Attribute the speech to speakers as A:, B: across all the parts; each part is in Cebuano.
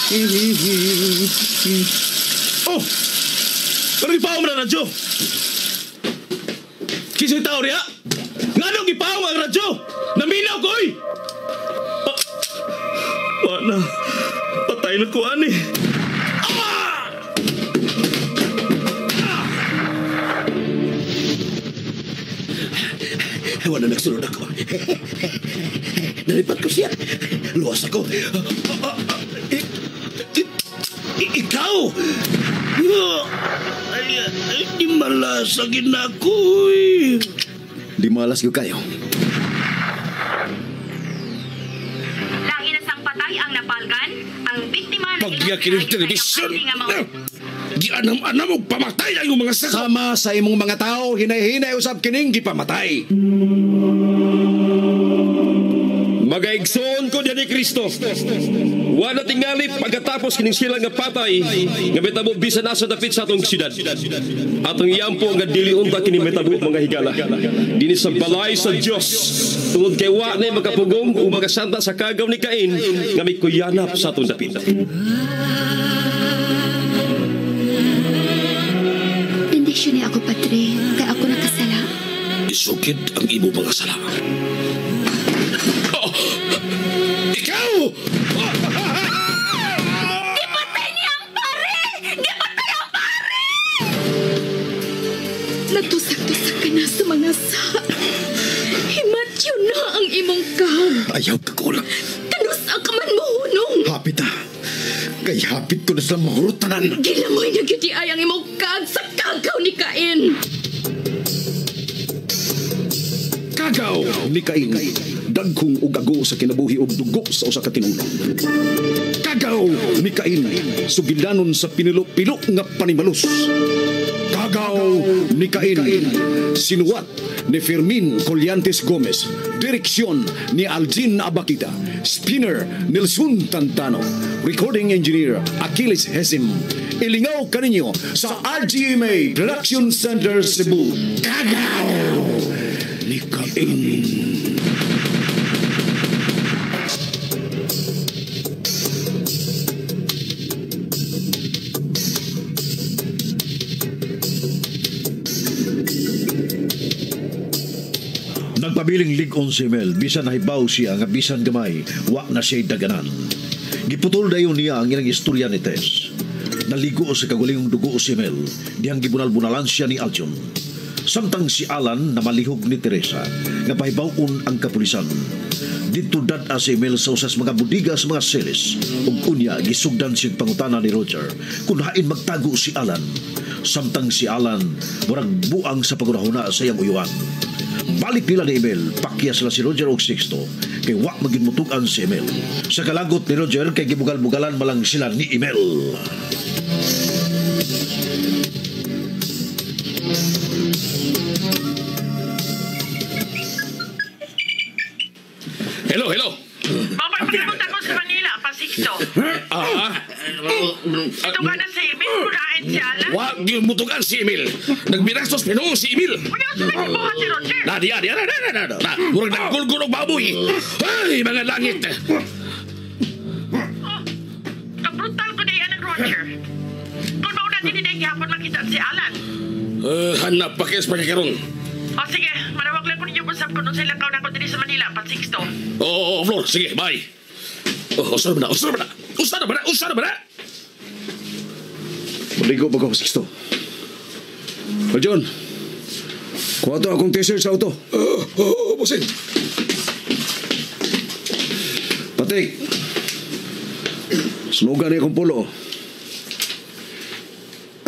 A: Oh! Pero gipaong na radyo! Kisa'y tao niya? Nga nung gipaong ang radyo? Naminaw ko, oy! Wala. Patay na ko, ani. Ah!
B: Wala nagsunod ako. Nalipat ko siya. Luwas ako. Ikaw! Ay, di malas ang ginakoy.
C: Di malas ko kayo.
D: Langin na sang patay ang napalgan, ang biktima na
A: Pagya kining television! Gianam-anam og pamatay ang iyong mga saka!
C: Sama sa imong mga tao, hinay-hinay usab kining gipamatay.
E: Magaigsoon ko diyan ni Kristo. Wala tingali pagkatapos kining sila nga patay nga metabo bisan asa dapit sa atong siyudad. Atong iyampo nga dili unta kini metabo mga higala. Dinhi sa balay sa Dios tungod kay wa nay makapugong ug makasanta sa kagaw ni Cain nga mikuyanap sa atong dapit.
F: Bendisyon ni ako, Padre, kay ako nakasala.
A: Isukid ang imo mga sala. Oh! Ikaw!
D: Gipatay niya ang pare! Gipatay ang pare!
F: Natusak-tusak ka na sa mga sa. Himatyo na ang imong kag.
C: Ayaw ka kulang.
F: Kanus ang kaman mo hunong.
C: Hapit ah. Kay hapit ko na sila mahurutanan.
F: Gilamoy na gyud ay ang imong kag sa kagaw ni Cain.
C: Kagaw ni Cain. Dagkong ug ago sa kinabuhi og dugo sa usa ka tinulong. Kagaw ni Cain, sugilanon sa pinilo-pilo nga panimalus. Kagaw ni Cain, sinuwat ni Fermin Collantes Gomez, direksyon ni Aljin Abakita, spinner Nelson Tantano, recording engineer Achilles Hesim. Ilingaw kaninyo sa RGMA Production Center Cebu. Kagaw ni Cain.
G: Nagpabiling lig-on si Mel, bisan nahibaw siya nga bisan gamay, wa na siya'y daganan. Giputol dayon niya ang ilang istorya ni Tess. Naligo sa kagulingong dugo si Mel, dihang gibunal-bunalan siya ni Aljon. Samtang si Alan na malihog ni Teresa, nga pahibawon ang kapulisan. Dito dad-a si Mel sa usas mga budiga sa mga seles, ug unya gisugdan siyang pangutana ni Roger kung hain magtago si Alan. Samtang si Alan murag buang sa pagunahuna sa iyang uyuan. Balik nila ni Emil, pakya sila si Roger og Sixto, kay wa maging mutugan si Emil. Sa kalagot ni Roger, kay gibugal-bugalan malang sila ni Emil.
A: Hello, hello.
H: Mapagpapunta ko sa Manila, pa Sixto. Ito ka na si Emil, kurain si Alan.
A: Wa gimutugan si Emil. Nagbirastos pinuong si Emil.
H: Unya sa nagbuhat si Roger.
A: Na, diya, diya, na, na, na, na. Murag nagkulgul og baboy. Ay, mga langit.
H: Oh, kabrutal ko na yan ang Roger. Kung mauna din hindi gihapon makita si Alan.
A: Hanap pa kayo sa pagkakaroon.
H: O sige, manawag lang ko ninyo kung sab ko nung sila kaw na ko diri sa Manila, pa Sixto.
A: Oo, Flor, sige, bye. Oh, usar ba na, usar ba na? Usar ba na, usar ba na?
C: Maligo pa ko, Sixto. Well, John, kuha to akong t-shirt sa auto.
A: Oo, bosin.
C: Patik, sunugan niya akong pulo.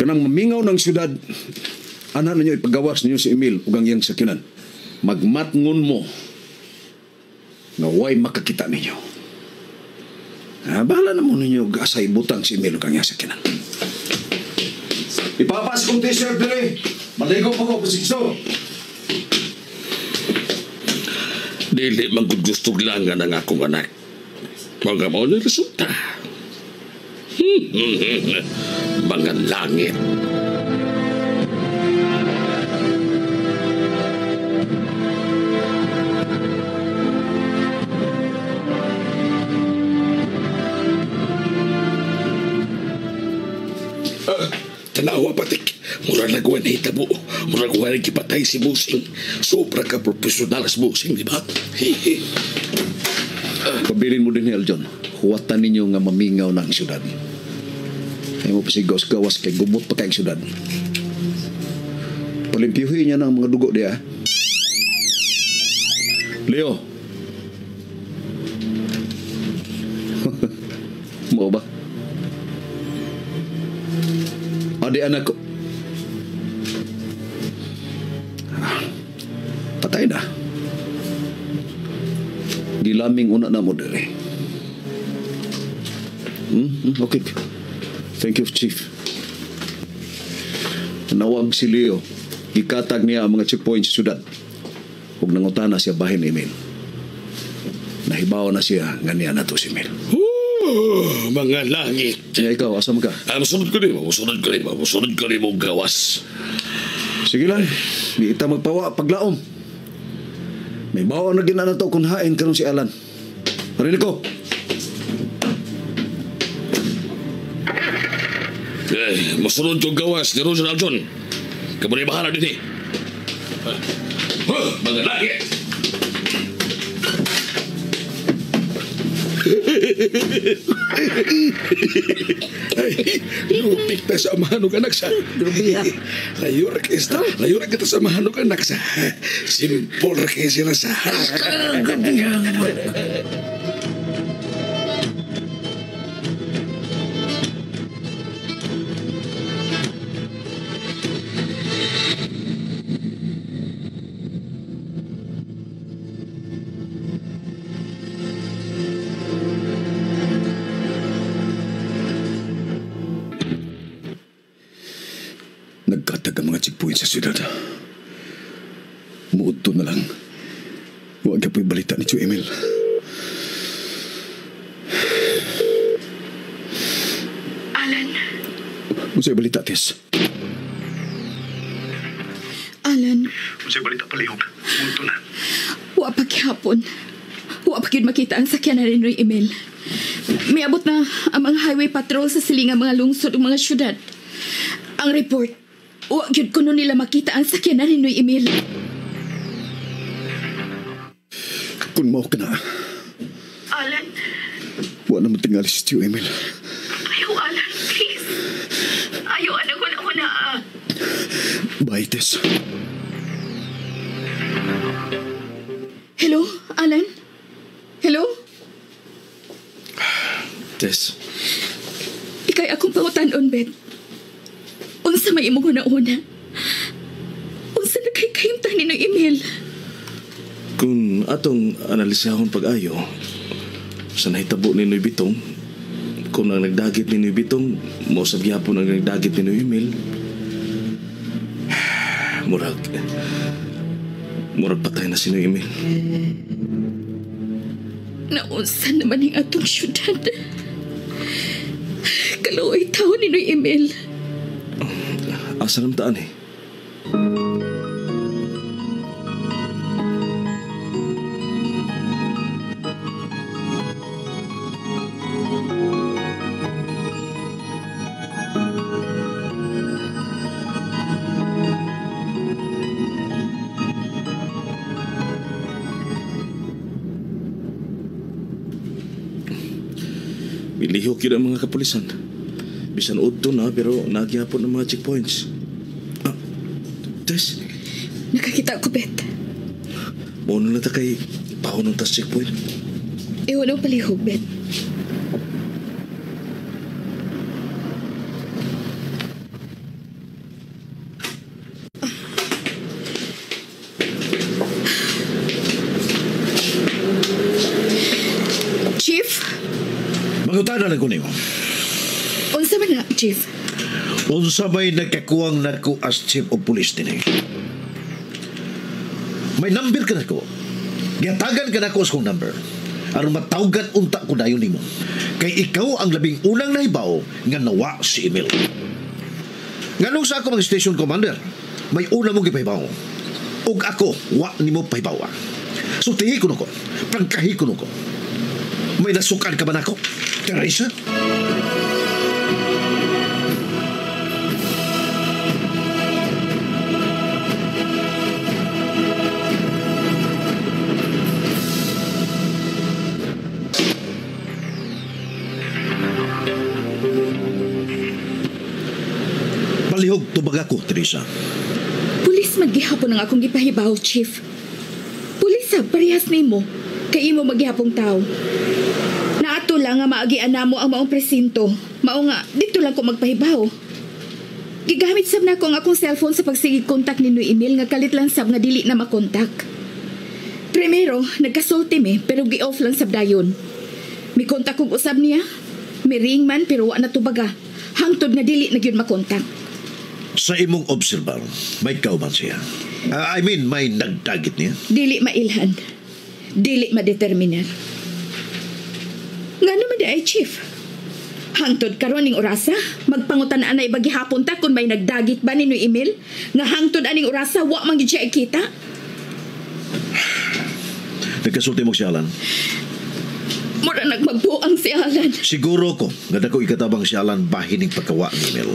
C: Kanang mamingaw ng syudad, ana ninyo ipagawas ninyo si Emil ug ang iyang sakyanan. Magmatngon mo nga way makakita ninyo. Bahala na mo ninyo asay butang si Emil ug ang iyang sakyanan. Ipapas kong t-shirt diri. Maligo pa ko, Sixto.
A: Dili man gud gusto lang nga ng akong anak. Mga mao ni resulta. Mga langit. Tanawa patik. Mura nagwan hitabo. Mura nagwan kipatay si Busing. Sobra ka profesional si Busing, di ba?
C: Pabilin mo din ni Aljon. Huwatan ninyo nga mamingaw ng syudad. Ay mo pasigaw sa gawas kay gubot pa kayong syudad. Palimpyuhin niya ng mga dugo diya. Leo. Mo ba? Adi anak ko. Patay na. Gilaming una na mo dere. Okay. Thank you, Chief. Nawag si Leo. Gikatag niya ang mga checkpoints sa syudad. Ug nangutana siya bahin ni Emil. Nahibaw na siya nga niya na to si Emil.
A: Oh, mga langit.
C: Kaya ikaw, asam ka?
A: Musunod ko rin mo gawas.
C: Sige lang, di ita magpawa paglaom. May bawa na ginana to kung hain karon si Alan. Parinig ko.
A: Eh, musunod ko gawas ni Roger Aljon. Kamu bahala din eh. Mga langit. Ay, lupik na sa amahan og anak sa. Layo ra kay sa. Layo ra kita sa amahan og anak sa. Simple ra kay sila sa.
C: Nagkatag ang mga checkpoint sa syudad. Muudto na lang. Huwag ka po'y balita ni Tio Emil.
F: Alan.
C: Unsay balita, Tess?
F: Alan.
I: Unsay balita palihog? Muudto na.
F: Wa pa gihapon. Wa pa gyud makita ang sakyanan ni Noy Emil. Miabot na ang mga highway patrol sa silingang mga lungsod ug mga syudad. Ang report, wa gyud kuno nila makita ang sakyanan ni Noy Emil.
C: Kung mao ka na.
F: Alan.
C: Wa na matingali si Tio Emil.
F: Ayaw, Alan. Please. Ayaw, anak. Wala ko na.
C: Bye, Tess.
F: Hello, Alan? Hello?
E: Tess.
F: Ika'y akong pangutan-on, Bet. Unsa may imong una-una? Unsa na kay kahimtang ni Noy Emil?
E: Kung atong analisahon pag-ayo sa nahitabo ni Noy Bitong, kung ang nagdagit ni Noy Bitong, mosab gyapon ang nagdagit ni Noy Emil. Murag patay na si Noy Emil.
F: Naunsa naman ang atong syudad. Kaluoy tao ni Noy Emil.
E: Asa naman taan eh? Milihok yun ang mga kapulisan. Bisan udto na pero nagyapon ang mga checkpoints. Ah, Tess?
F: Nakakita ko, Bet.
E: Mauna na ta kay paunong tas checkpoint.
F: Iwan ang palihog, Bet. Chief?
G: Mangutana lang ko niyo.
F: Unsa man na, Chief?
G: Unsa may nagkakuwang nako as Chief of Police din eh. May number ka nako. Gihatagan ka nako sa kong number. Aron matawgan unta ko dayon nimo. Kay ikaw ang labing unang nahibaw nga nawa si Emil. Nganong sa ako mga station commander, may una mong gipahibaw. Ug ako, wa nimo pahibawa. Sultihi ko nako. Prangkahi ko nako. May nasukan ka ba nako, Teresa? Tubag ako, Teresa.
F: Pulis man gihapon ang akong gipahibaw, Chief. Pulis sa parehas nimo. Kay imo maghihapong tao. Naato lang nga maagian namo ang maong presinto. Mao nga, dito lang ko magpahibaw. Gigamit sab nako ang akong cellphone sa pagsigig kontak ni Noy Emil nga kalit lang sab nga dili na makontak. Primero, nagkasulti mi pero gi-off lang sab dayon. Mi kontak kog usab niya. Mi ring man pero wa na tubaga. Hangtod nga dili na gyud makontak.
G: Sa imong obserbar, may kauban siya. I mean, may nagdagit niya.
F: Dili mailhan. Dili madeterminar. Nga naman di ay, Chief. Hangtod karon ning orasa, magpangutan-an na ibagihapon ta kung may nagdagit ba ni Noy Emil? Nga hangtod aning orasa, wa man gid siya ikita.
G: Nagkasulti mo si Alan.
F: Mura nagmagbuang si Alan.
G: Siguro ko, nga dako ikatabang si Alan bahin ning pagkawa ni Emil.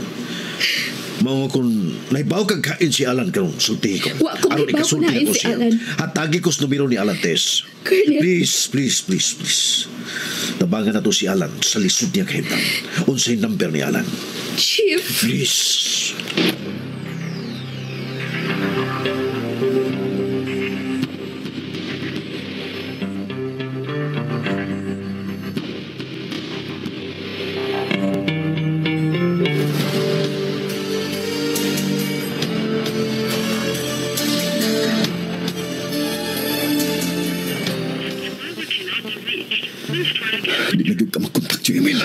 G: Mao kung nahibaw kag kain si Alan karon, sultihi ko.
F: Wa ko
G: Aron
F: hibaw
G: ikasulti
F: kung
G: nako
F: hain si
G: siya.
F: Alan.
G: Hatagi ko sa numero ni Alan, Tess.
F: Colonel.
G: Please, please, please, please. Tabangan na to si Alan sa lisod niya kahimtang. Unsay number ni Alan.
F: Chief.
G: Please.
A: Di na gyud ka makontak si Emil.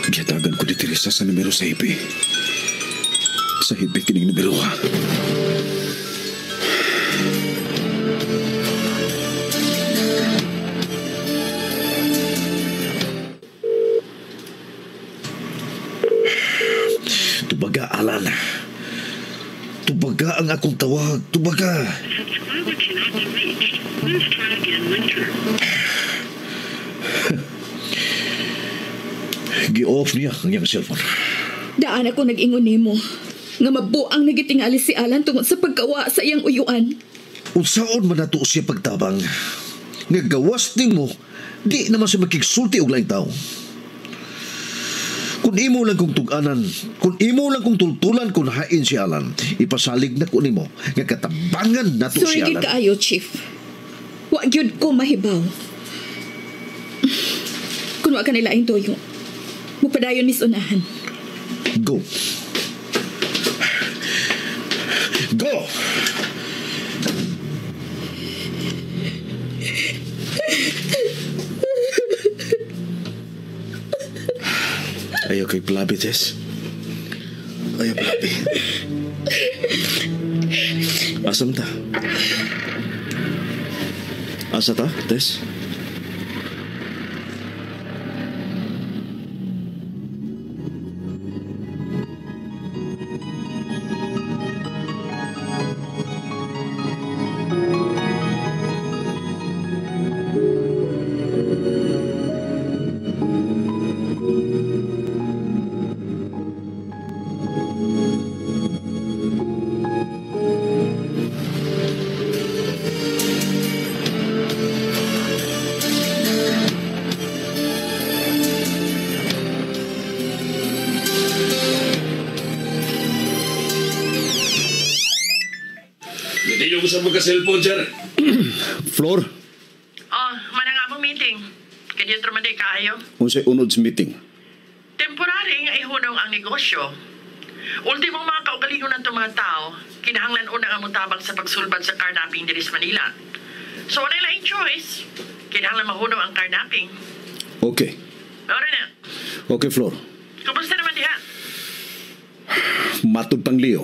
A: Gihatagan ko ni Teresa sa numero sa hipi. Sa hipi kining numero ha.
G: Tubaga, Alan. Tubaga ang akong tawag. Tubaga. Gi-off niya ang iyang cellphone.
F: Daan ako nag-ingon nimo nga mabuang nagitingali si Alan tungod sa pagkawa sa iyang uyuan.
G: Unsaon man nato siya pagtabang? Nga gawas nimo, di naman siya makigsulti og laing tao. Kung imo lang kong tug-anan, kung imo lang kong tultulan kung hain si Alan, ipasalig na ko nimo nga katabangan nato
F: Sorry
G: si
F: gyud
G: Alan.
F: kaayo, Chief. Wa gyud ko mahibaw. Kun wa ka nila ang tuyo, mupadayon mis unahan.
G: Go. Go!
A: Ayaw kay Plabi, Tess. Ayaw, Plabi. Asam ta? Asa ta, Tess?
I: Hindi ko sa mga cellphone, sir.
C: Flor,
H: Oh, manang among meeting. Kanya man di kaayo.
C: unsay unod sa meeting?
H: Temporary nga ihunong ang negosyo. Ultimong mga kaugalingon ng mga tao, kinahanglan una nga motabang sa pagsulbad sa carnapping diri sa Manila. So, wala laing choice. Kinahanglan mahunong ang carnapping.
C: Okay.
H: Ora na.
C: Okay, Flor.
H: Kumusta naman diha?
C: Matod pang Leo.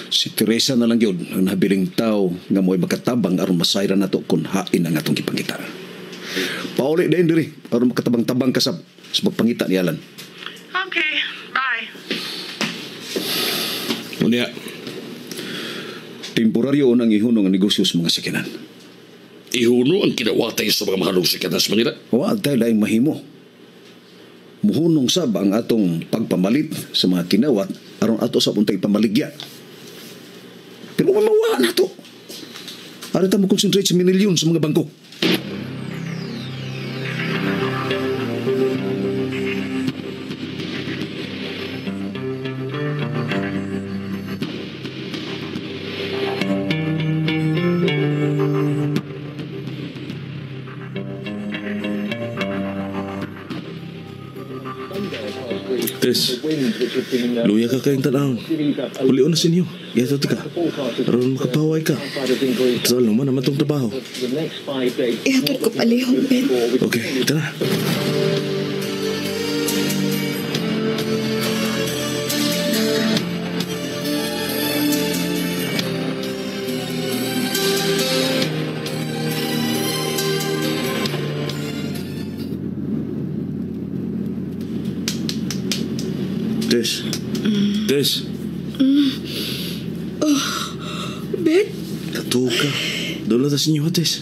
C: Si Teresa na lang yun ang nabiling tao nga mo'y makatabang aron masayra nato kung hain ang atong gipangita. Pauli din diri aron makatabang-tabang ka sa pagpangita ni Alan.
H: Okay, bye.
A: Unya,
C: Temporaryo unang ihunong ang negosyo sa mga sakyanan.
I: Ihuno ang kinawatay sa mga mahalong sakyanan sa Manila.
C: Wa tayo laing mahimo. Muhunong sab ang atong pagpamalit sa mga kinawat aron ato sa untay pamaligya. Pero mamawa na to. Ari ta mo concentrate sa minilyon sa mga bangko.
J: Tess, luya ka kayong tanawon. Ulion na sa inyo. Ito ka. Aron makapaway ka. Total naman naman itong trabaho.
F: Ihatod ko palihog, Ben.
J: Okay, ito na. Tess. Tess.
F: Oh, Ben?
J: Katuo ka. Doon lang sa inyo, Tess.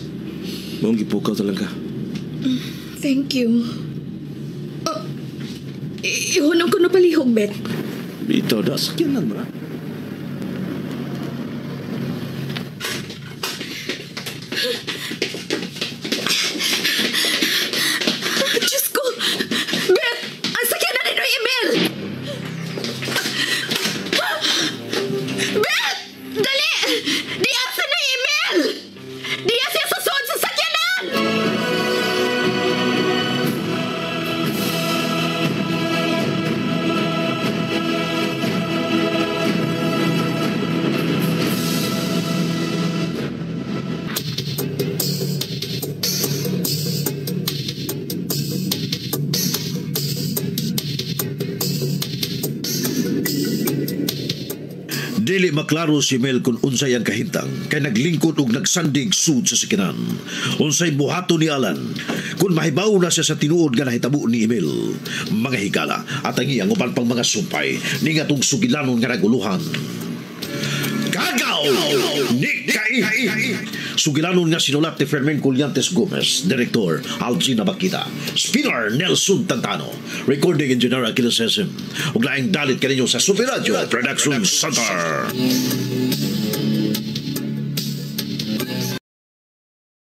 J: Maong gipukaw talaga.
F: Thank you. Oh, ihunong ko na palihog, Ben.
J: Ito, da. Sakyanan mo na.
F: Diyos ko! Ben! Ang sakyanan ni Noy Emil! Ben! Dali! Di asa na Emil! Di asa sa suod sa sakyanan!
G: Dili maklaro si Mel kung unsay ang kahintang kay naglingkod og nagsandig sud sa sakinan. Unsay buhaton ni Alan kung mahibaw na siya sa tinuod nga nahitabo ni Emil. Mga higala at ang iyang uban pang mga sumpay ni ngatong sugilanon nga naguluhan. Kagaw ni Kain. Sugilanon nga sinulat ni Fermin Collantes Gomez, Director Algina Bakita, Spinner Nelson Tantano, Recording Engineer Achilles Sesem, ug laing dalit kaninyo sa Super Radio Production Center.